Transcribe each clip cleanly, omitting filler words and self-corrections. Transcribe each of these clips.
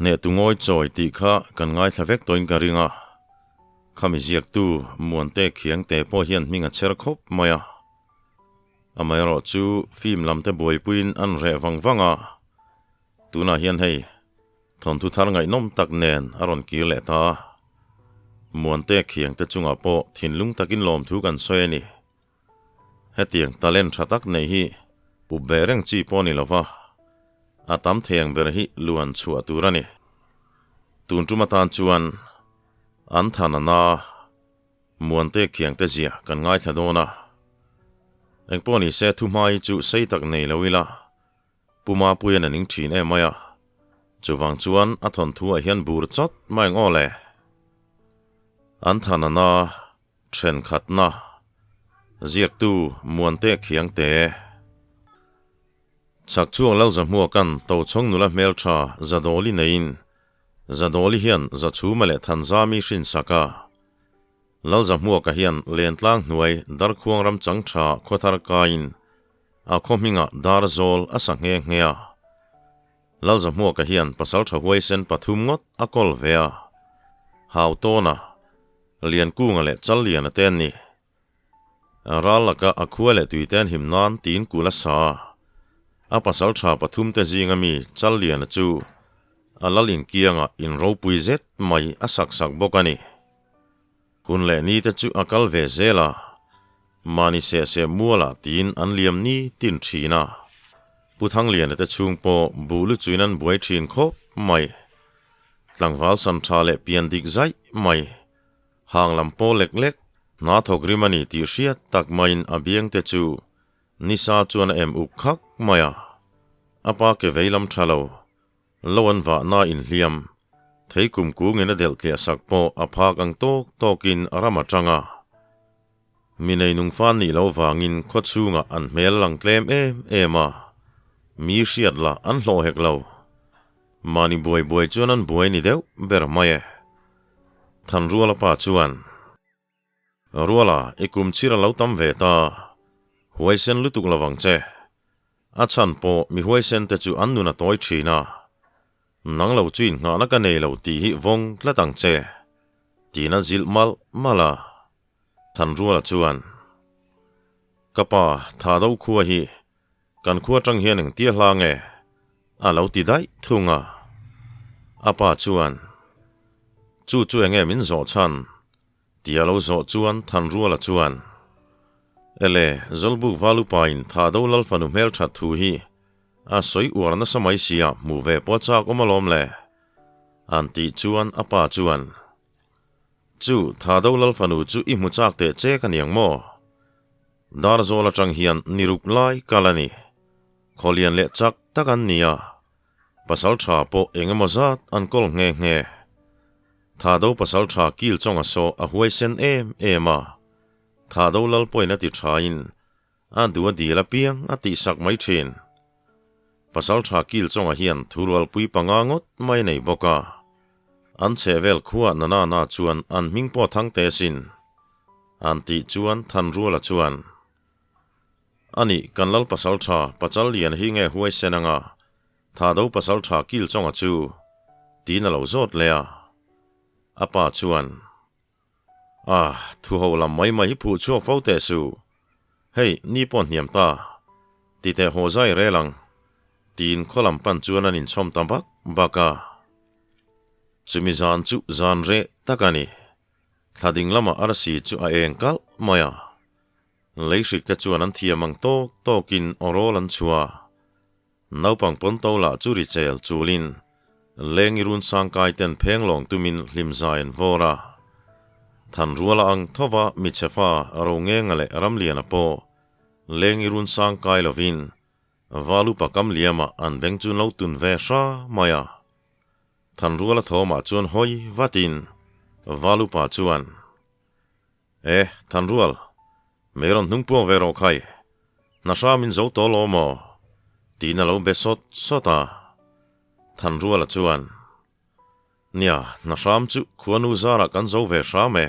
Hnehtu ngawi chawi tih kha kan ngaithla vek tawhin ka ring a, khami ziaktu Muante Khiangte pawh hian hming a chher khawp mai a. Amaherawhchu film lam te buaipuiin an reh vang vang a, tunah hian hei thawnthu thar ngaihnawm tak nen a rawn kir leh ta a. Muante Khiangte chungah pawh thinlung takin lawmthu kan sawi a ni. Hetiang talent tha tak nei hi up ve reng chi pawh ni lova, a tam thei ang ber hi luan chhuah tur a ni. Tun tum atan chuan an than a na Muante Khiangte zia kan ngaithla dawn a. Engpawh ni se thuhma hi chu sei tak nei lo ila, Pu Mapuian a ning thin em mai a, chuvang chuan a thawnthu ah hian bur chawt mai ang aw le. An than a na Thenkhatna, Ziaktu Muante Khiangte. Chak chuang Lal Zahmuaka'n Tochhawng nula hmeltha Zadawli neiin Zadawli hian Zachhuma leh Thanzami hrinsak a. Lal Zahmuaka hian Lentlang hnuai Darkhuang ram changtha khawthar kaiin a khaw hmingah Darzawl a sa nghe nghe a. Lal Zahmuaka hian pasaltha huaisen pathum ngawt a kawl ve a. Hautawna. Liankunga leh Challiana te an ni. Ral laka a khua leh tuite an him nan tiin kul a sa a. A pasal tha pathum te zinga mi Challiana chu a lal inkiangah in ropui zet mai a sak sak bawk a ni. Kun leh ni te chu a kal ve zel a, mahni seh seh mualah tiin an liam ni tin thin a. Pu Thangliana te chhung pawh buh lu chuin an buai thin khawp mai. Tlangval san tha leh pian dik zaih mai. Hang lam pawl lek lek, hna thawk rim a ni tih hriat tak maiin a biang te chu nisa chuan a em uk khak mai a. A pa ke vei lam tha lo, lo an vah na inhliam, thei kum kungin a delh tliah sak pawh a phak ang tawk tawkin a ram a tang a. Mi neinung fan nih loh vangin khaw chhungah an hmel a lang tlem em em a, mi hriat lah an hlawh hek lo. Mahni buai buai chuan an buai ni deuh ber mai e. Thanruala pa chuan, Ruala, i kum chhir a lo tam ve ta, huaisen lutuk lo vang che. A chhan pawh mi huaisen te chu an nun a tawi thin a, nang lo chu inngahna ka nei lo tih hi vawng tlat ang che, tiin a zilh malh malh a. Thanruala chuan, Ka pa, tha do khua hi kan khua atang hian engtia hla nge? a lo ti daih thung a. A pa chuan, Chu chu enge min zawh chhan? tia lo zawh chuan Thanruala chuan, Ele, Zawlbuk Valupain tha do lal fanu hmelthat thu hi a sawi uar nasa mai sia hmuh ve pawh a chak awm alawm le, an tih chuan a pa chuan, Chu, tha do lal fanu chu i hmu chak teh che ka niang maw? Darzawl atang hian ni ruk lai kal a ni. Khawlian leh chak tak an ni a, pasal tha pawh eng emaw zat an kawl nghe nghe. Tha do pasal tha kil chawng a saw a huaisen em em a, tha do lal pawhin a ti thain a duh a dil apiang a tihsak mai thin. Pasal tha kil chawngah hian thurualpui panga ngawt mai nei bawk a, an chhehvel khua nana na chuan an hming pawh thang teh sin. An tih chuan Thanruala chuan, Ani, kan lal pasal tha Pachal lian hi nge huaisen anga tha do pasal tha kil chawngah chu? tiin a lo zawt leh a. A pa chuan, Ah, thu ho lam mai mai hi phuh chhuak fo teh suh. Hei, ni pawh hniam ta. Ti teh haw zai rel ang. Tiin khaw lam pan chuan an inchhawm ta bak bak a. Chumi zan chu zan reh tak a ni. Thla ding lamah arsi chu a eng kalh mai a. Leihrik te chuan an thiam ang tawk tawkin awrawl an chhuah a. Naupang pawn to lah chu ri chel chulin leng i run sangkai ten pheng lawng tumin hlim zai an vawr a. Thanruala ang thova michhefa Rongenga leh Ramliana pawh leng i run sangkai lovin Valupa Kamliama an beng chu lo tun ve hra mai a. Thanruala thawmah chuan hawi vatin Valupa chuan, E, Thanrual, mei rawn hnung puak ve rawh khai, hna hram in zo tawh lo maw? tiin a lo be sawt sawt a. Thanruala chuan, Nia, hna hram chu khuanu zarah kan zo ve hram e,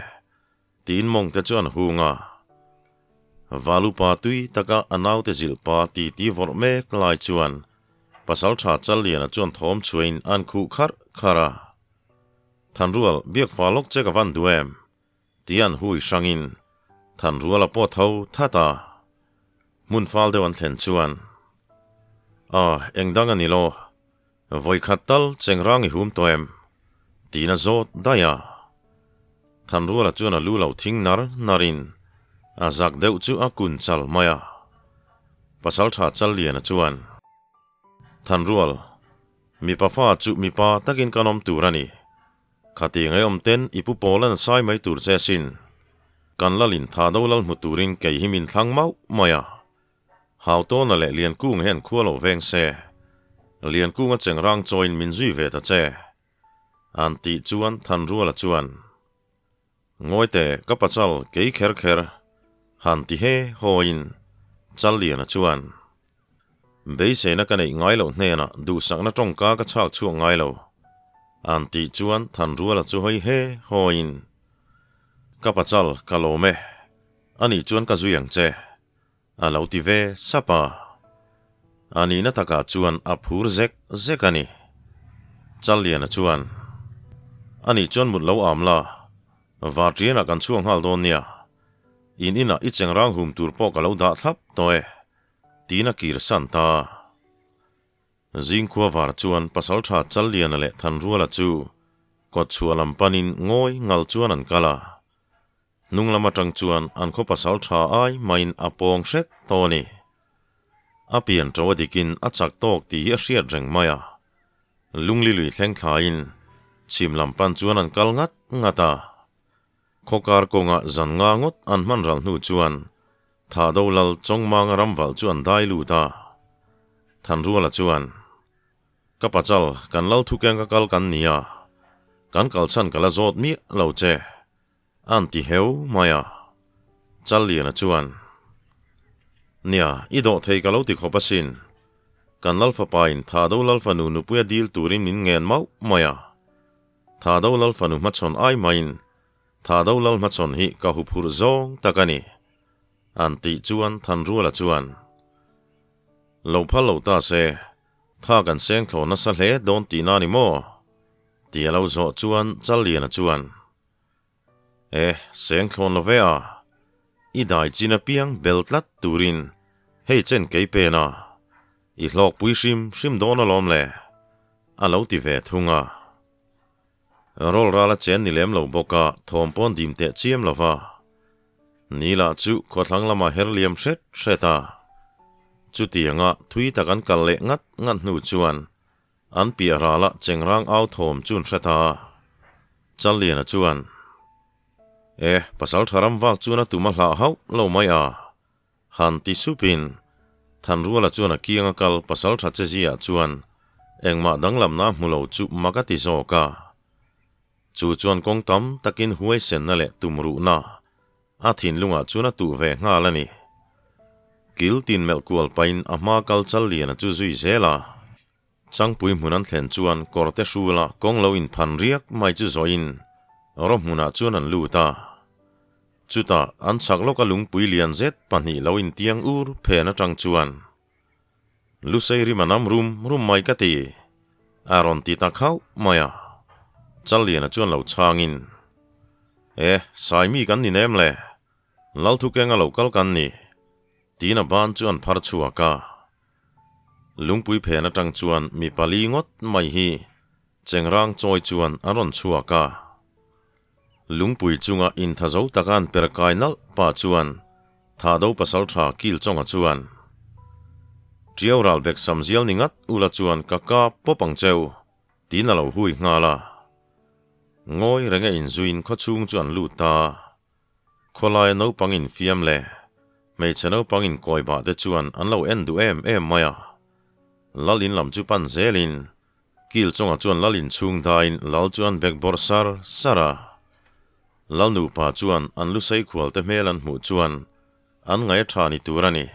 tiin mawng te chu an hung a. Valupa tui taka a naute zilh pa titi vawrh mek lai chuan Pasaltha Challiana chuan thawm chhuain an khuh kharh kharh a. Thanrual, biak fa lawk che ka van duh em? Ti an hui hrangin Thanrual a pawh tho that a. Hmun fal deuh an thlen chuan, A, eng dang a ni lo. Vawi khat tal chengrang i hum tawh em? Tiin a zawt daih a. Thanruala chuan a lu lo thing nar narin a zak deuh chu a kun chal mai a. Pasaltha Challiana chuan, Thanrual, mipa fa chu mipa takin kan awm tur a ni. Khati ngaiawm ten i pu pawl an sai mai tur che asin. Kan lalin tha do lal hmu turin kei hi min thlang mauh mai a. Hautawna leh Liankung hian khua lo veng se. Liankunga chengrang chawiin min zui ve ta che. An tih chuan Thanruala chuan, Ngawite ka pachal kei kher kher han ti he hawiin Challiana chuan, Beiseina ka neih ngai loh hnenah duhsakna tawngka ka chhak chhuak ngai lo. An tih chuan Thanruala chu hawi he hawiin, Ka pachal ka lawm e, anih chuan ka zui ang che. A lo ti ve sap a. A nihna takah chuan a phur zek zek a ni. Challiana chuan, A nih chuan mut lo am la, Varṭianah kan chhuak nghal dawn nia. In inah i chengrang hum tur pawh ka lo dah thlap tawh e, tiin a kir san ta. Zingkhua var chuan Pasalṭha Challiana leh Thanruala chu kawtchhuah lam panin ngawi ngal chuan an kal a. Hnung lam atang chuan an khaw pasal tha ai maiin a pawng hret tawh a ni. A pian to a dikin a chak tawk tih hi a hriat reng mai a. Lungli lui thleng thlaiin chhim lam pan chuan an kal ngat ngat a. Khawkar kawnga zan nga ngawt an hman ral hnu chuan Thahdo lal Chawngmanga ramvalh chu an dai lut a. Thanruala chuan. Ka pachal, kan lal thukeng ka kal kan ni a, kan kal chhan ka la zawt miah lo che. An ti heu mai a. Challiana chuan, Nia, i dawh thei ka lo ti khawp asin. Kan Lalfapain Thado Lalfanu nupuia dil turin min ngen mauh mai a. Thado Lalfanu hmachhawn ai maiin Thado Lal hmachhawn hi ka huphurh zawng tak a ni. An tih chuan Thanruala chuan, Lo phal lo ta se, tha kan seng thlawh nasa hle dawn tihna a ni maw? Ti a lo zawh chuan Challiana chuan, E, seng thlawn lo ve a, i dai chin apiang bel tlat turin hei chen kei pen a, i hlawkpui hrim hrim dawn alawm le, a lo ti ve thung a. Rawl ral a chen ni lem lo bawk a, thawm pawn dim teh chiam lo va. Ni lah chu khawthlang lamah her liam hret hret a. Chutianga thui tak an kal leh ngat ngat hnu chuan An piah ralah chengrang au thawm chu an hre ta a. Challiana chuan, E, pasal tha ram vak chuan a tum a hlah hauh lo mai a, han ti supin Thanruala chuan a kianga kal pasal tha che ziah chuan engmah danglamna a hmu lo chu mak a ti zawk a. Chu chuan kawng tam takin huaisenna leh tumruhna a thinlungah chuan a tuh ve nghal a ni. Kil tin melh kual pahin a hma kal Challiana chu zui zel a. Changpui hmun an thlen chuan kawrte hrula kawng lo inphan riak mai chu zawhin raw hmunah chuan an lut a. Chutah an chhak lawka lungpui lian zet pahnih lo intiang ur phen atang chuan Lusei rim a nam rum rum mai ka ti, a rawn ti ta khauh mai a. Challiana chuan lo chhangin, E, Saimi kan ni nem le, Lalthukenga lo kal kan ni, tiin a ban chu an phar chhuak a. Lungpui phen atang chuan mi pali ngawt mai hi chengrang chawi chuan an rawn chhuak a. Lungpui chunga intha zo taka an per kai nalh pah chuan Thahdo pasaltha kil chawnga chuan, Ṭiau ral bek sam zial ni ngat ula chuan ka kap pawp ang cheu, tiin a lo hui nghal a. Ngawi renga inzuiin khawchhung chu an lut ta. Khawlaia naupang infiam leh hmeichhe naupang inkawi bah te chuan an lo en duh em em mai a. Lal in lam chu pan zelin kil chungah chuan lal inchhung daiin lal chu an bek bawrh sar sar a. Lal nupa chuan an lu sei khual te hmel an hmuh chuan an ngaih a tha ni tur a ni.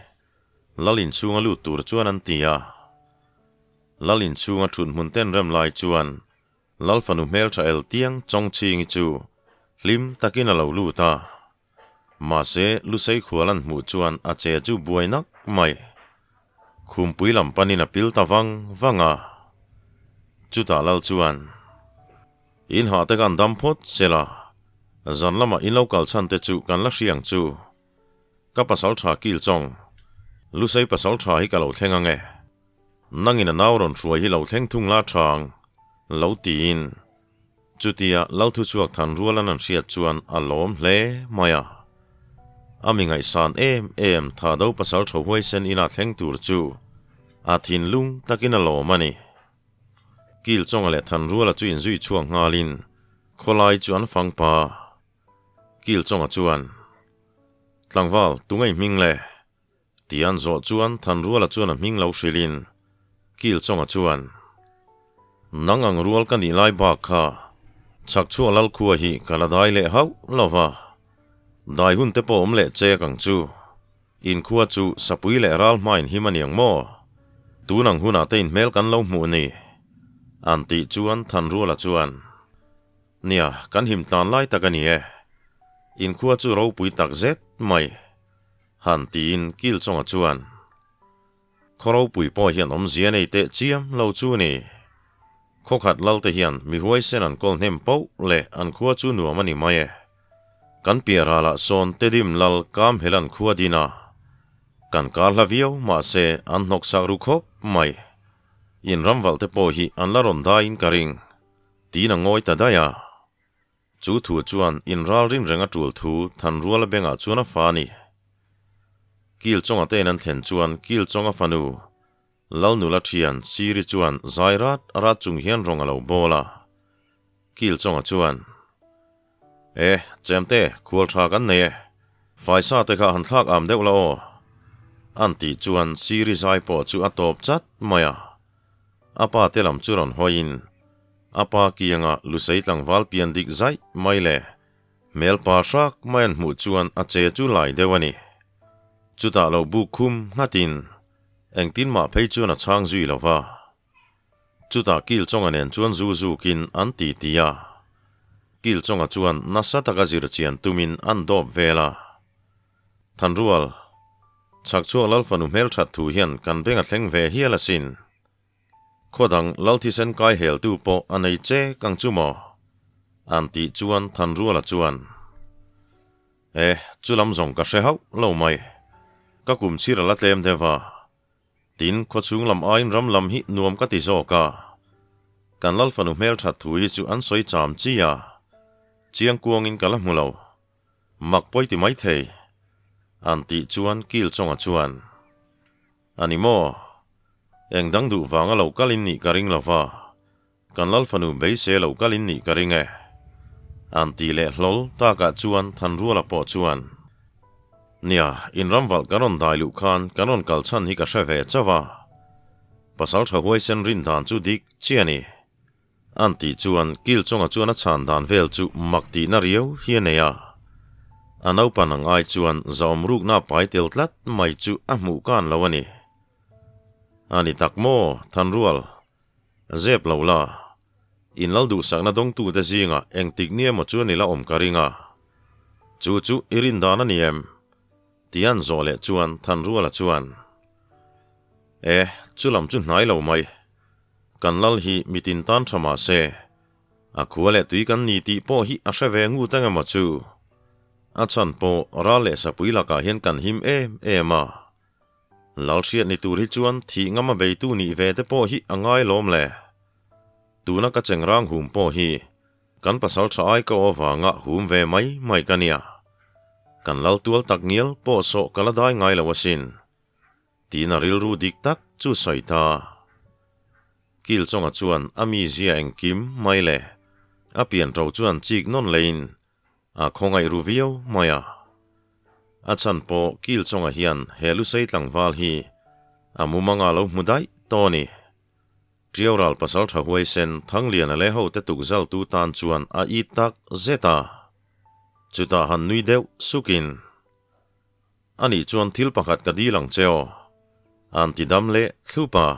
Lal inchhunga lut tur chuan an ti a. Lal inchhunga thut hmun ten rem lai chuan Lal fanu hmeltha el tiang chawng chhingi chu hlim takin a lo lut a. Mahse, Lusei khual an hmuh chuan a che chu buai nak mai. Khumpui lam panin a pil ta vang vang a. Chutah Lal chuan. In hah te khan dam phawt sela, zan lamah in lo kal chhan te chu kan la hria ang chu. Ka pasal tha kil chawng, Lusei pasal tha hi ka lo thleng ang e. Nangin a nau rawn hruai hi lo thleng thung la tha ang, lo tiin. Chutia Lalthuchhuak Thanrualan an hriat chuan a lawm hle mai a. A mi ngaihsan em em Thado pasal tha huaisen ina thleng tur chu a thinlung takin a lawm a ni. Kilchawnga leh Thanruala chu inzui chhuak nghalin khawlai chu an fang pa. Kilchawnga chuan, Tlangval, tunge i hming le? Ti an zawh chuan Thanruala chuan a hming lo hrilhin Kilchawnga chuan, Nang ang rual ka nih lai bak kha Chhakchhuak Lalkhua hi ka la dai leh hauh lo va, dai hun te pawh awm leh chek ang chu. Inkhua chu sapui leh ral hmain him a niang maw? Tun ang hunah te inhmel kan lo hmuh ni? An tih chuan Thanruala chuan, Nia, kan him tlan lai tak a ni e. Inkhua chu ropui tak zet mai. Han tiin Kilchawnga chuan, Khaw ropui pawh hian awmzia nei teh chiam lo chu ni. Khaw khat lal te hian mi huaisen an kawl hnem poh leh an khua chu nuam a ni mai e. Kan piah ralah sawn Tedim lal kam hel an khua din a. Kan kar hla viau mahse an hnawk sak ru khawp mai. In ramvalh te pawh hi an la rawn daiin ka ring. Tiin a ngawi ta daih a. Chu thu chuan inral rin reng a tul thu Thanruala bengah chuan a fa a ni. Kilchawnga te in an thlen chuan Kilchawnga fanu Lalnula thian Siri chuan zai rat rat chung hian rawng a lo bawl a. Kilchawnga chuan, E, chemte, khual tha kan nei e. Faisa te kha han thlak am deuh la aw. An tih chuan Siri zai pawh chu a tawp chat mai a. A pa te lam chu rawn hawiin A pa kianga Lusei tlangval pian dik zaih mai le hmel pa hrak mai an hmuh chuan a che chu lai deuh a ni. Chutah lo buk khum nghatin engtin mah phei chuan a chhang zui lo va. Chutah Kilchawnga nen chuan zu zukin an ti ti a. Kilchawnga chuan nasa taka zir chian tumin an dawp vel a. Thanrual, Chhakchhuak Lalfanu hmelthat thu hian kan beng a thleng ve hial asin. Khaw dang lal thisen kai heltu pawh a nei che kang chu maw? An tih chuan Thanruala chuan, E, chu lam zawng ka hre hauh lo mai. Ka kum chhir a la tlem deuh a. Tin, khaw chhung lam aiin ram lam hi nuam ka ti zawk a. Kan lal fanu hmelthat thu hi chu an sawi cham chi a. Chiang kuangin ka la hmu lo. Mak pawi ti maithei. An tih chuan Kilchawnga chuan. A ni maw? Eng dang duh vanga lo kal in nih ka ring lo va, kan lal fanu beisei lo kal in nih ka ring e. An ti leh hlawl takah chuan Thanruala pawh chuan, Nia, in ramvalh kan rawn dai luh khan kan rawn kal chhan hi ka hre ve chauh a. Pasaltha huaisen rin dan chu dik chiah a ni. An tih chuan Kilchawnga chuan a chhan dan vel chu mak tihna riau hi a nei a. A naupan ang ai chuan zahawm rukna pai tel tlat mai chu a hmuh kan lo a ni. A ni tak maw, Thanrual? Zep lo la. In lal duhsakna dawngtute zingah engtik ni emaw chuan i la awm ka ring a. Chu chu i rin dan a ni em? Ti an zawh leh chuan Thanruala chuan, E, chu lam chu hnai lo mai. Kan lal hi mitin tan tha mah se, a khua leh tui kan ni tih pawh hi a hre ve ngut ang emaw chu. A chhan pawh ral leh sapui lakah hian kan him em em a. Lal hriat ni tur hi chuan thih ngam a beitu nih ve te pawh hi a ngai lawm le. Tuna ka chengrang hum pawh hi kan pasal tha ai ka aw vanga hum ve mai mai ka nia. Kan lal tual tak ngial pawh sawh ka la dai ngai lo asin. Tiin a rilru dik tak chu sawi ta. Kilchawnga chuan a mizia engkim mai le a pianṭo chuan chik nawn leiin a khawngaih ru viau mai a. A chhan pawh Kilchawnga hian he lusei tlangval hi a mumanga lo hmu daih tawh a ni. Ṭiaural pasalṭha huaisen Thangliana leh hote tukzaltu tan chuan a it tak zet a. Chutah han nui deuh sukin. Anih chuan thil pakhat ka dil ang che aw. An ti dam leh thlup a.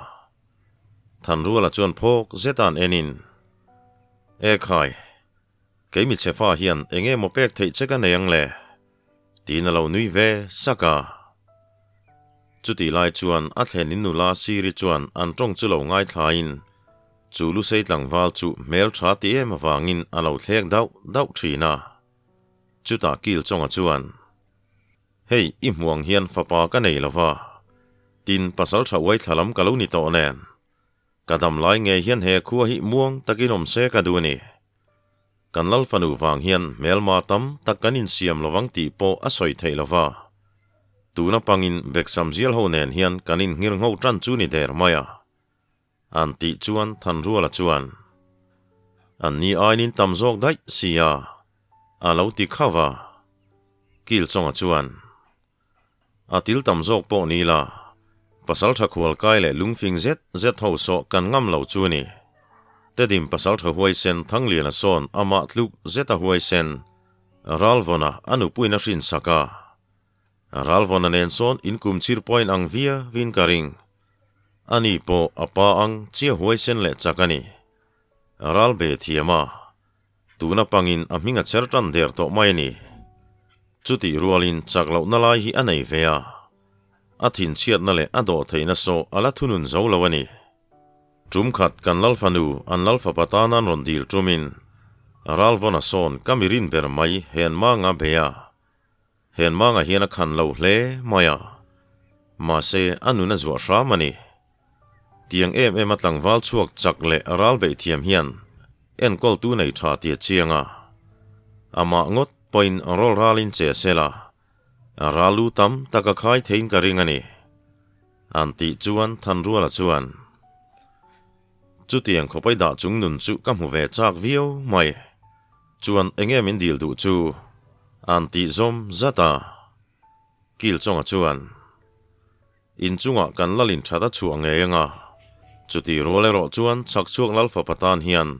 Thanruala chuan phawk zeta an en in, E khai, kei mi chhefa hian eng emaw pek theih che ka nei ang le? Tiin a lo nui ve sak a. Chutih lai chuan a thlen in nula Siri chuan an tawng chu lo ngaithlain. Chu Lusei tlangval chu hmel tha ti em avangin a lo thlek dauh dauh thin a. Chutah Kilchawnga chuan, Hei, i hmuh ang hian fapa ka nei lo va, tin pasal tha uai thla lam ka lo ni tawh nen. Ka dam lai ngei hian he khua hi muang takin awm se ka duh a ni. Kan lal fanu vang hian hmelma tam tak kan insiam lovang tih pawh a sawi theih lo va. Tuna pangin Beksam zial ho nen hian kan inngir ngho tan chu ni der mai a. An tih chuan Thanruala chuan, An ni ainin tam zawk daih si a, a lo ti khauh a. Kilchawnga chuan, A til tam zawk pawh ni la, pasaltha khual kai leh lungfing zet zet ho sawh kan ngam lo chu a ni. Tedim pasaltha huaisen Thangliana sawn amah tluk zeta huaisen Ralvawna a nupuiin a hrinsak a. Ralvawna nen sawn inkum chhir pawhin ang via vin ka ring. Ani pawh a pa ang chiah huaisen leh chak a ni. Ral be thiam a, tuna pangin a hming a cher tan der tawh mai a ni. Chutih rualin chak lohna lai hi a nei ve a, a thinchhiatna leh a dawh theihna sawh a la thunun zo lo a ni. Tum khat kan Lalfanu an Lalfapa tan an rawn dil tumin Ralvawna sawn ka mirin ber mai Henmanga be a, Henmanga hian a khan lo hle mai a, mahse a nun a zuah hram a ni. Tiang em em a tlangval chhuak chak leh ral beih thiam hian enkawltu nei tha ti a chiang a, amah ngawt pawhin rawl ralin che sel a, ral lu tam tak a khai theiin ka ring a ni. An tih chuan Thanruala chuan, Chutiang khawpai dah chung nun chu ka hmu ve chak viau mai. Chuan enge min dil duh chu? An tih zawm zat a. Kilchawnga chuan, In chungah kan lalin that a chhuah ngei anga, chutih rual erawh chuan chhakchhuak Lalfapa tan hian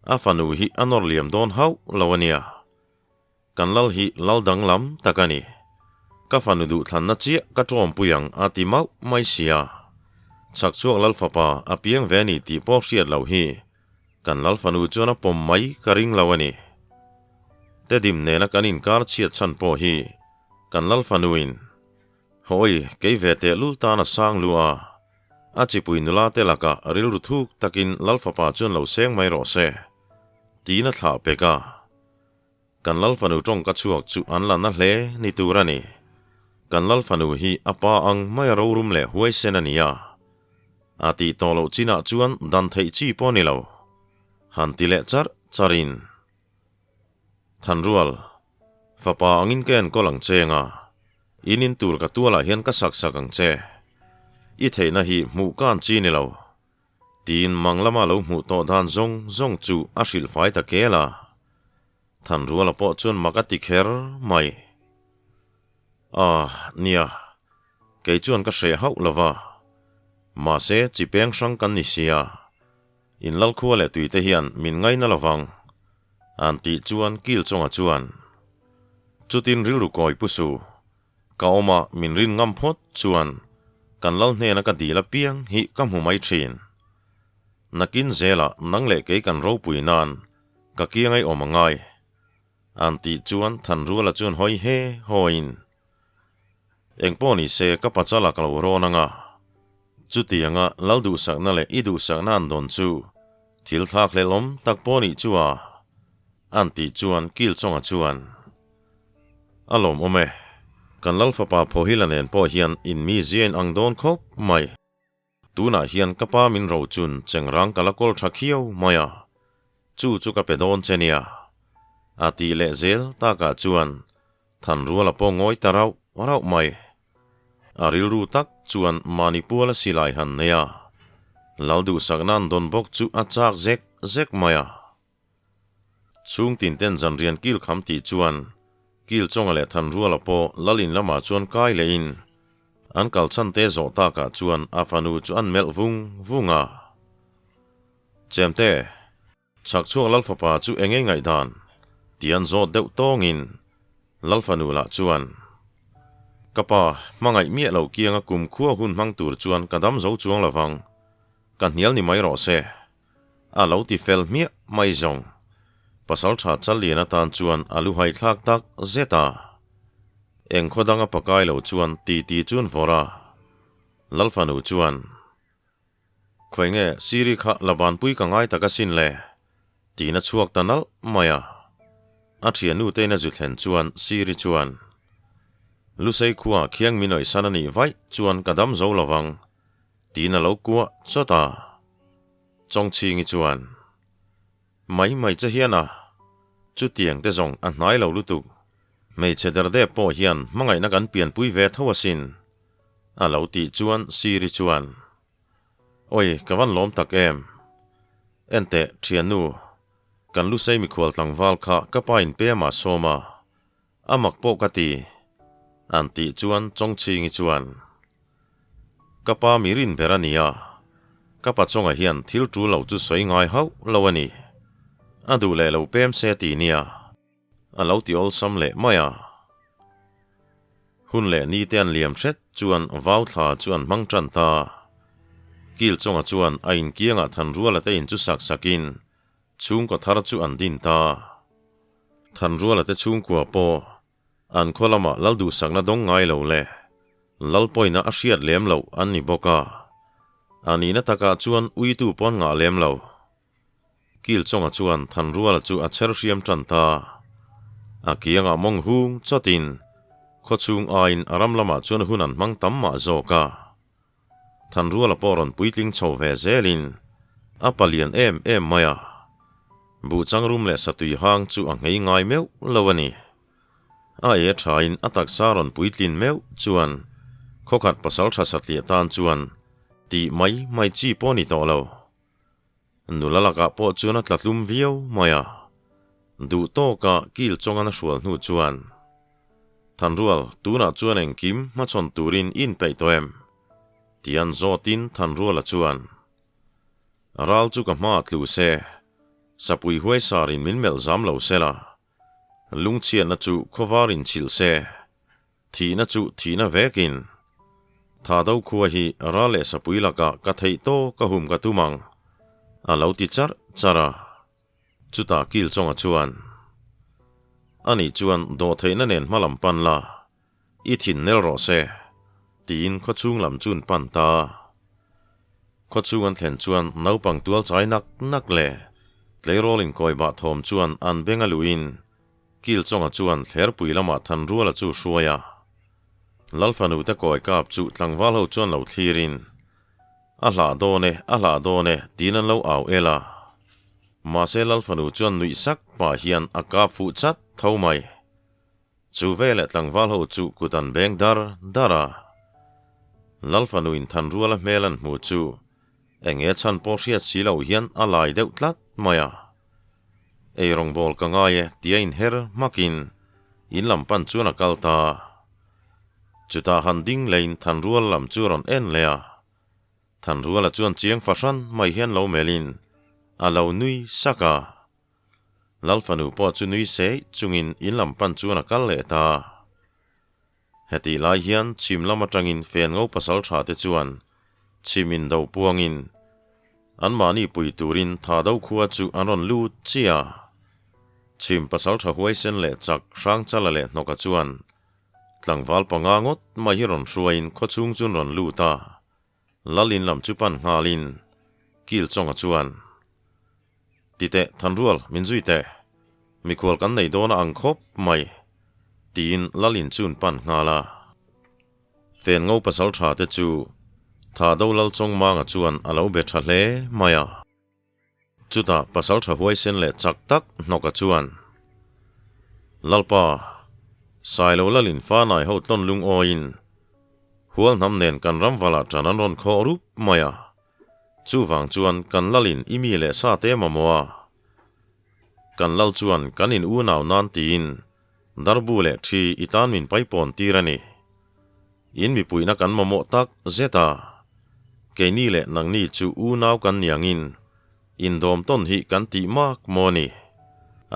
a fanu hi a nawr liam dawn hauh lo a nia. Kan lal hi lal danglam tak a ni. Ka fanu duhthlanna chiah ka tawmpui ang a ti mauh mai sia. Chhakchhuak lal fapa a piang ve a ni tih pawh hriat loh hi kan lal fanu chuan a pawm mai ka ring lo a ni. Tedim nena kan inkar chhiat chhan pawh hi kan lal fanuin Hawi, kei ve tehlul tan a sang lu a, a chipui nula te lakah rilru thuk takin lal fapa chuan lo seng mai rawh se tiin a thlah pek a. Kan Lal fanu tawngka chhuak chu an la na hle ni tur a ni. Kan Lal fanu hi a pa ang mai a rorum leh huaisen a ni a. A tih tawh loh chinah chuan dan theih chi pawh ni lo. Han ti leh charh charh in. Thanrual, fapa angin ka enkawl ang che nga, in in tur ka tualah hian ka sak sak ang che. I theihna hi hmuh kan chi ni lo. Tiin mang lama lo hmuh tawh dan zawng zawng chu a hrilh fai ta kel a. Thanruala pawh chuan mak a ti kher mai. Ah, nia, kei chuan ka hreh hauh lo va. Mahse, chi peng hrang kan ni sia. In lalkhua leh tuite hian min ngaina lo vang. An tih chuan Kilchawnga chuan, Chutin rilru kawi pu su. Ka awm a, min rin ngam phawt chuan kan lal hnena ka dil apiang hi ka hmu mai thin. Nakin zelah nang leh kei kan ropui nan ka kiangai awm a ngai. An tih chuan Thanruala chuan hawi he hawiin, Engpawh ni se ka pachala ka lo rawn anga, chutianga lal duhsakna leh i duhsakna an dawn chu thil thlakhlelhawm tak pawh nih chu a, an tih chuan Kilchawnga chuan, A lawmawm e. Kan Lal fapa Phawhila nen pawh hian in mi zia in ang dawn khawp mai. Tunah hian ka pa min ro chun chengrang ka la kawl tha khiau mai a, chu chu ka pe dawn che nia. A tih leh zel takah chuan Thanruala pawh ngawi ta rauh rauh mai. A rilru tak chuan mahni puala silai han nei a, Lal duhsakna an dawn bawk chu a chak zek zek mai a. Chhung tin ten zanrian kil kham tih chuan kil chawnga leh Thanruala pawh Lalin lamah chuan kai leh in an kal chhan te zawh takah chuan a fanu chu an melh vung vung a. Chemte, chhakchhuak Lal fapa chu eng nge ngaihdan? tih an zawt deuh tawngin Lal fanu lah chuan, Ka pa, hmangaih miah lo kianga kumkhua hun hmang tur chuan ka dam zo chuang lovang, ka hnial ni mai rawh se. A lo ti fel hmiah mai zawng. Pasal tha Challian atan chuan a lu hai thlak tak zet a. Eng khaw danga pakai lo chuan ti ti chun vawrh a. Lalfanu chuan, Khawi nge Siri kha la banpui ka ngai tak asin le? Tiin a chhuak ta nalh mai a. A thiannu tein a zu thlen chuan Siri chuan, Lusei khua khiang min awihsan a nih vaih chuan ka dam zo lo vang, tiin a lo kuah chawt a. Chawngchhingi chuan, Mai mai che hian a, chutiang te zawng a hnai lo lutuk. Hmeichhe derdep pawh hian hmangaihna kan pianpui ve tho asin, a lo tih chuan Siri chuan, Oi, ka van lawm tak em? Enteh, thiannu, kan Lusei mikhual tlangval kha ka pa in pem ah sawm a, a mak pawh ka ti, an tih chuan Chawngchhingi chuan, Ka pa mi rin ber a nia, ka pa chawngah hian thil tul lo chu sawi ngai hauh lo a ni, a duh leh lo pem se ti nia. A lo ti awlsam leh mai a. Hun leh ni te an liam hret chuan vau thla chu an hmang tan ta. Kil chawngah chuan a inkiangah Thanruala te in chu sak sakin chhungkaw thar chu an din ta. Thanruala te chhungkua pawh an khaw lamah lal duhsakna dawng ngai lo leh lal pawina a hriat lem loh an ni bawk a. A nihna takah chuan uitu pawn ngah lem lo. Kil chawnga chuan Thanruala chu a chher hriam tan ta. A kiangah mawng hung chawtin khawchhung aiin a ram lamah chuan hun an hmang tam mah zawk a. Thanruala pawh rawn puitling chho ve zelin a palian em em mai a. Buhchang rum leh satui hang chu a nghei ngai meuh lo a ni. A e thain a taksa rawn puitlin meuh chuan khawkhat pasal tha satliah tan chuan tih mai mai chi pawh a ni tawh lo. Nula lakah pawh chuan a tla tlum viau mai a, duh tawka kil chawngan a hrual hnu chuan, Thanrual, tunah chuan engkim hmachhawn turin i inpeih tawh em? Tian zawtin Thanruala chuan, Ral chu ka hmaah tlu se, sapui huaisarin min melh zam lo sela, lungchhiatna chu khawvarin chhilh se, Thihna chu thihna vekin. Thado khua hi ral leh sapui lakah ka theih tawk a hum ka tum ang, a lo ti charh charh a. Chutah kil chawnga chuan, Anih chuan dawhtheihna nen hma lam pan la, i thin nel rawh se, tiin khawchhung lam chu an pan ta. Khawchhung an thlen chuan naupang tual chai nak nak leh tleirawl inkawibah thawm chuan an beng a luhin Kil chawnga chuan Thlerpui lamah Thanruala chu hruai a. Lalfanu te kawi kap chu tlangval ho chuan lo thlirin, A hlah dawn e, a hlah dawn e, tiin an lo au el a. Mahse Lalfanu chuan nuih sak pah hian a kap fuh chat tho mai. Chu veleh tlangval ho chu kut an beng dar dar a. Lalfanu in Thanruala hmel an hmu chu eng nge chhan pawh hriat si loh hian a lai deuh tlat mai a. Ei rawngbâwl ka ngai e tia inher hmakin in lam pan chuan a kal ta. Chutah han ding leiin Thanrual lam chu a rawn en leh a. Thanruala chuan chiang fahran mai hian lo melhin a lo nui sak a. Lalfanu pawh chu nui seih chungin in lam pan chuan a kal leh ta. Hetih lai hian chhim lam atangin fen ngo pasal tha te chuan chhim in do puangin anmahni pui turin tha do khua chu an rawn lut chiah a. Chhim pasal tha huaisen leh chak Hrangchala leh Hnawka chuan tlangval panga ngawt mai hi rawn hruaiin khawchhung chu an rawn lut a. Lal in lam chu pan nghalin kil chawnga chuan, Ti teh, Thanrual, min zui teh. Mikhual kan nei dawn a ang khawp mai, tiin Lal in chun pan nghal a. Fen ngo pasal tha te chu Thado Lal Chawngmanga chuan a lo be tha hle mai a. Chutah pasaltha huaisen leh chak tak hnawka chuan, Lalpa, Sailo Lalin fanai ho tlawn lungawiin hual hnam nen kan ram valah tan an rawn khawh rup mai a, chuvang chuan kan Lalin i mi leh sa te mamawh a, kan Lal chuan kan in unau nan tiin darbu leh thi i tan min paipawn tir a ni. In mipuina kan mamawh tak zet a, keini leh nangni chu unau kan ni angin indawm tawn hi kan tih mak maw ni?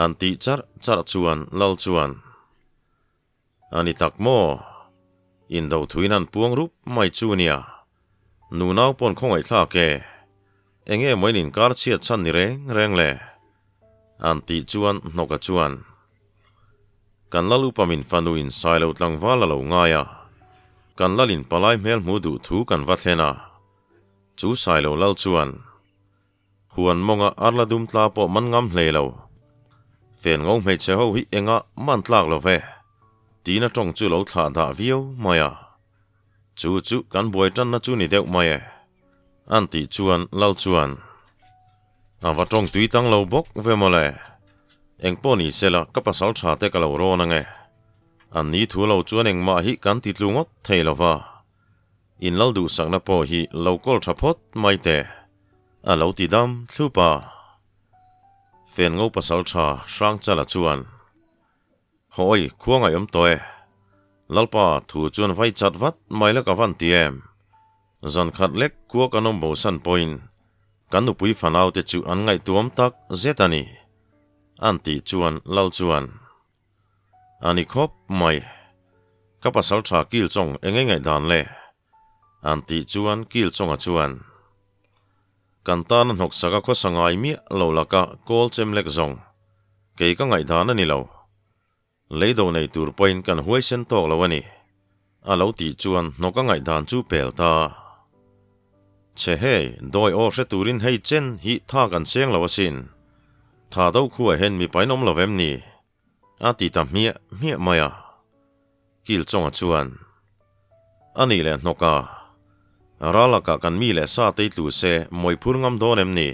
An tih charh charh chuan Lal chuan, A ni tak maw? Indo thuin an puang rup mai chu nia, nunau pawn khawngaihthlak e, enge maw in inkar chhiat chhan ni reng reng le? An tih chuan Hnawka chuan, Kan lal upa min fanu in Sailo tlangval a lo ngai a, kan lalin palai hmel hmu duh thu kan va thlen a. Chu Sailo lal chuan huan mawnga arla dum tla pawh man ngam hlei lo. Fen ngo hmeichhe ho hi engah man tlak lo ve, tiin a tawng chu lo thlah dah viau mai a. Chu chu kan buai tanna chu ni deuh mai e, an tih chuan lal chuan a va tawng tui tang lo bawk ve mawle. Engpawh ni sela ka pasal tha te ka lo rawn ange. An ni thu lo chuan engmah hi kan ti tlu ngawt thei lo va. In lal duhsakna pawh hi lo kawl tha phawt mai teh, a lo ti dam thlup a. Fen ngo pasal tha Hrangchala chuan, Hawi, khua ngaihawm tawh e. Lalpa thu chuan vai chat vat mai la ka van ti em? Zan khat lek khua kan awm bosan pawhin kan nupui fanaute chu an ngaihtuam tak zet a ni, an tih chuan lal chuan, A ni khawp mai. Ka pasal tha kil chawng eng ei ngaihdan le? An tih chuan kil chawnga chuan, Kan tana hnawksak a khawsa ngai miah lo laka kawl chem lek zawng. Kei ka ngaihdan a ni lo. Leido nei tur pawhin kan huaisen tawk lo a ni. A lo tih chuan hnawk a ngaihdan chu pel ta. Che hei, dawi aw hre turin hei chen hi tha kan cheng lo asin. Tha do khuah hian mipa in awm lo vem ni? A ti ta hmiah hmiah mai a. Kil chawnga chuan, A nih leh hnawk a, ral lakah kan mi leh sa tei tlu se mawi phur ngam dawn em ni?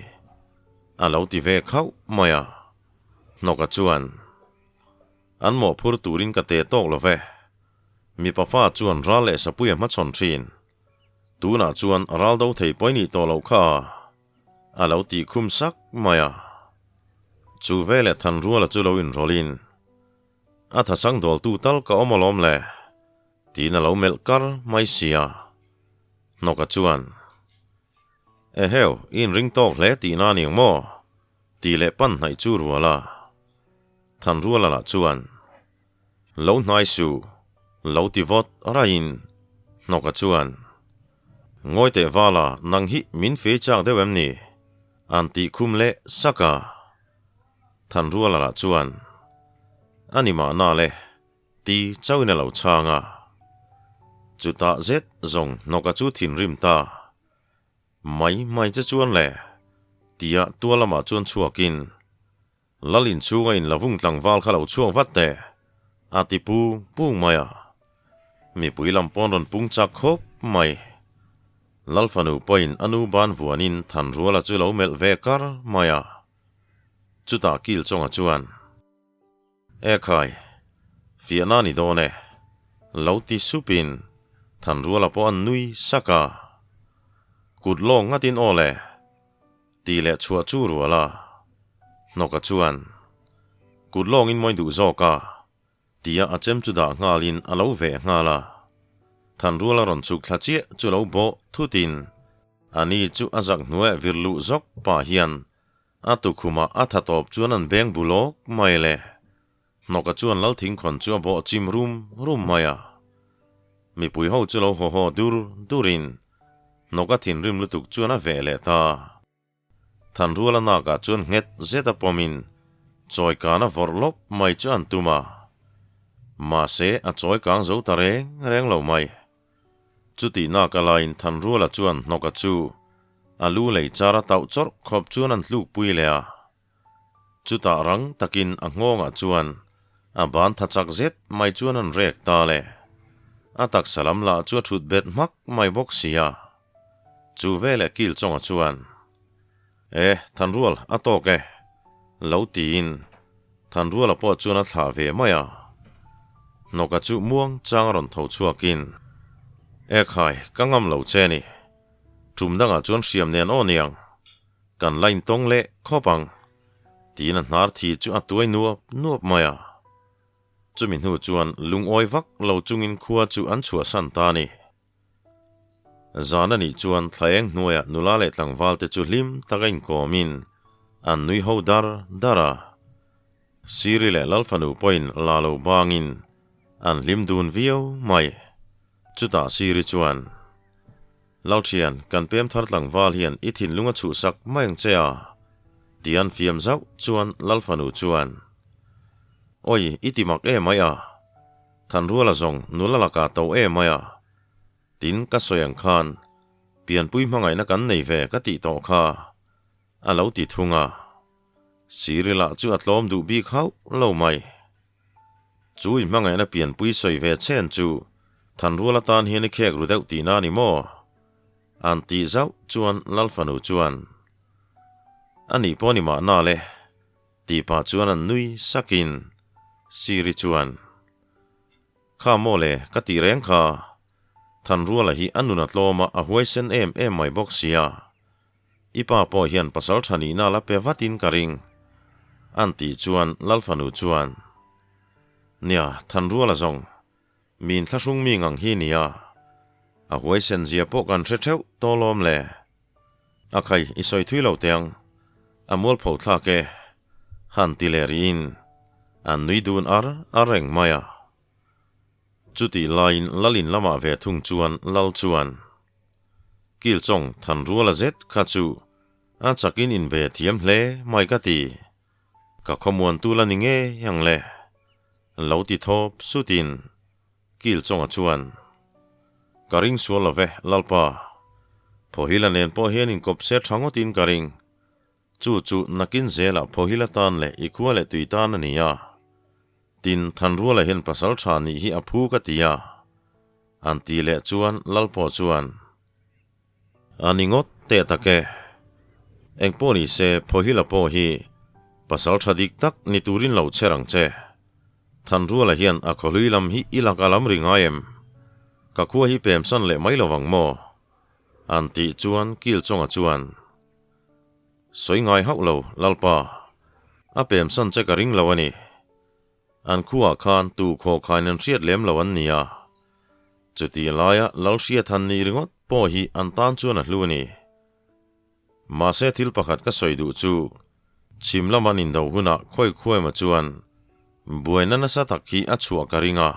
A lo ti ve khauh mai a. Hnawka chuan, An mawhphur turin ka teh tawk lo ve. Mipa fa chuan ral leh sapui a hmachhawn thin. Tunah chuan ral do thei pawh i nih tawh loh kha a. A lo tih khum sak mai a. Chu veleh Thanruala chu lo inrawlhin, A thachang dawltu tal ka awm alawm le, tiin a lo melh kar mai si a. Hnawka chuan, Eheu, i inring tawk hle tihna a ni ang maw? Tih leh pan hnaih chu rual a. Thanruala lah chuan, Lo hnai suh, lo ti vawt raihin Hnawka chuan, Ngawi teh vala, nang hi min fei chak deuh em ni? An tih khum leh sak a. Thanruala lah chuan, A ni mahna le, ti chauhin a lo chhang a. Chutah zet zawng Hnawka chu thinrim ta. Mai mai che chuan le, tia tual lamah chuan chhuakin, Lal inchhunga in lavung tlangval kha lo chhuak vat teh, a ti pung pung mai a. Mipui lam pawn rawn pung chak khawp mai. Lal fanu pawhin a nu ban vuanin Thanruala chu lo melh ve kar mai a. Chutah kil chawnga chuan. E khai, fiahna a ni dawn e, lo ti supin Thanruala pawh an nui sak a. Kut lawng ngatin aw le, tih leh chhuah chu rual a. Hnawka chuan, Kut lawngin mawi duh zawk a, tia a chem chu dah nghalin a lo veh nghal a. Thanruala rawn chhuk thla chiah chu lo bawh thutin ani chu a zak hnuaiah vir luh zawk pah hian A tukhumah a tha tawp chuan an beng bu lawk mai le. Hnawka chuan lal thingkhawn chu a bawh chim rum rum mai a. Mipui ho chu lo haw haw dur durin Hnawka thinrim lutuk chuan a veh leh ta. Thanruala nakah chuan nghet zet a pawmin chawi kana vawrh lawp mai chu an tum a. Mahse a chawi kang zo ta reng reng lo mai. Chutih naka laiin Thanruala chuan Hnawka chu a lu lei char a tauh chawrh khawp chuan an tlukpui leh a. Chutah rang takin a nghawngah chuan a ban tha chak zet mai chuan an rek ta le. A taksa lam lah chu a thut bet hmak mai bawk si a. Chu veleh kil chawnga chuan, E, Thanrual, a tawk e, lo tiin Thanruala pawh chuan a thlah ve mai a. Hnawka chu muang chang a rawn tho chhuakin, E khai, ka ngam lo che ni. Tum dangah chuan hriam nen aw niang, kan la intawng leh khawp ang, tiin a hnar thi chu a tuai nuap nuap mai a. Chumi hnu chuan lungawi vak lo chungin khua chu an chhuahsan ta a ni. Zan a nih chuan thla eng hnuaiah nula leh tlangval te chu hlim taka inkawmin an nui ho dar dar a. Siri leh Lalfanu pawhin la lo bangin an hlim dun viau mai. Chutah Siri chuan, Lalthian, kan pem thar tlangval hian i thinlung a chhuhsak mai ang che a, ti an fiam zauh chuan Lalfanu chuan, Awi, i ti mak em mai a, Thanruala zawng nula lakah to em mai a, tin ka sawi ang khan. Pianpui hmangaihna kan nei ve ka tih tawh kha, a lo ti thung a. Siri lah chu a tlawm duh bik hauh lo mai. Chu i hmangaihna pianpui sawi ve chen chu Thanrual atan hian i khek ru deuh tihna a ni maw? An tih zauh chuan Lalfanu chuan, A nih pawh ni mahna le, tih pah chuan an nui sakin Siri chuan, Kha maw le, ka tih reng kha. Thanruala hi a nun a tlawm a, a huaisen em em mai bawk sia. I pa pawh hian pasal tha nihna la pe vatin ka ring. An tih chuan Lalfanu chuan, Nia, Thanruala zawng, min thlahrung mi ngang hi nia. A huaisen zia pawh kan hre theuh tawh lawm le. A khai, i sawi thui lo teh ang. A mualpho thlak e. Han ti leh rihin an nui dun ar ar reng mai a. Chutih laiin Lalin lamah ve thung chuan Lal chuan, Kilchawng Thanruala zet kha chu a chakin inbe thiam hle mai ka ti. Ka khawmuantu la ni ngei ang le. Lo ti thawp sutin Kilchawnga chuan, Ka ring sual lo ve, Lalpa. Phawhila nen pawh hian inkawp se tha ngawtin ka ring. Chu chu nakin zelah Phawhila tan leh i khua leh tui tan a ni a. Tin, Thanruala hian pasal tha nih hi a phu ka ti a. An ti leh chuan Lalpawh chuan, A ni ngawt teh tak e. Engpawh ni se Phawhila pawh hi pasal tha dik tak ni turin lo chher ang che. Thanruala hian a khawhlui lam hi i lak a lam ri ngai em? Ka khua hi pemsan leh mai lovang maw? An tih chuan Kilchawnga chuan, Sawi ngai hauh lo, Lalpa. A pemsan che ka ring lo a ni. An khuaah khan tu khaw khain an hriat lem lo an ni a. Chuti laia Lal Hriathan nih ringawt pawh hi an tan chuan a hlu a ni. Mahse thil pakhat ka sawi duh chu chhim lama an indo hunah khawi khuaima chuan buaina nasa tak hi a chhuah ka ring a.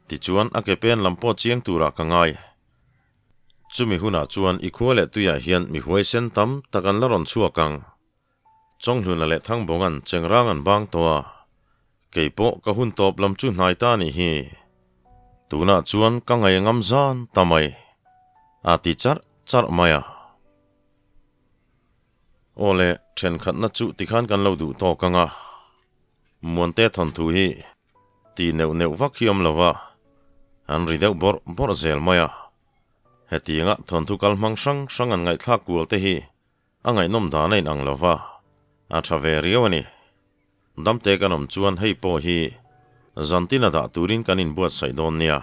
Tichuan a ke pen lam pawh chiang turah ka ngai. Chumi hunah chuan i khua leh tuiah hian mi huaisen tam tak an la rawn chhuak ang. Chawnghluna leh Thangbawng an chengrang an bang tawh a, kei pawh ka hun tawp lam chu hnai ta nih hi. Tunah chuan ka ngaih ngam zan ta mai, a ti charh charh mai a. Aw le, thenkhatna chu tikhan kan lo duh tawk ang a, Muante thawnthu hi ti neuh neuh vak hi awm lo va, an ri deuh bawrh bawrh zel mai a. Hetianga thawnthu kal hmang hrang hrang an ngaihthlak kual te hi A ngaihnawm dan a inang lo va, a tha ve riau a ni. Damte kan awm chuan hei pawh hi zantin a dah turin kan inbuatsaih dawn nia.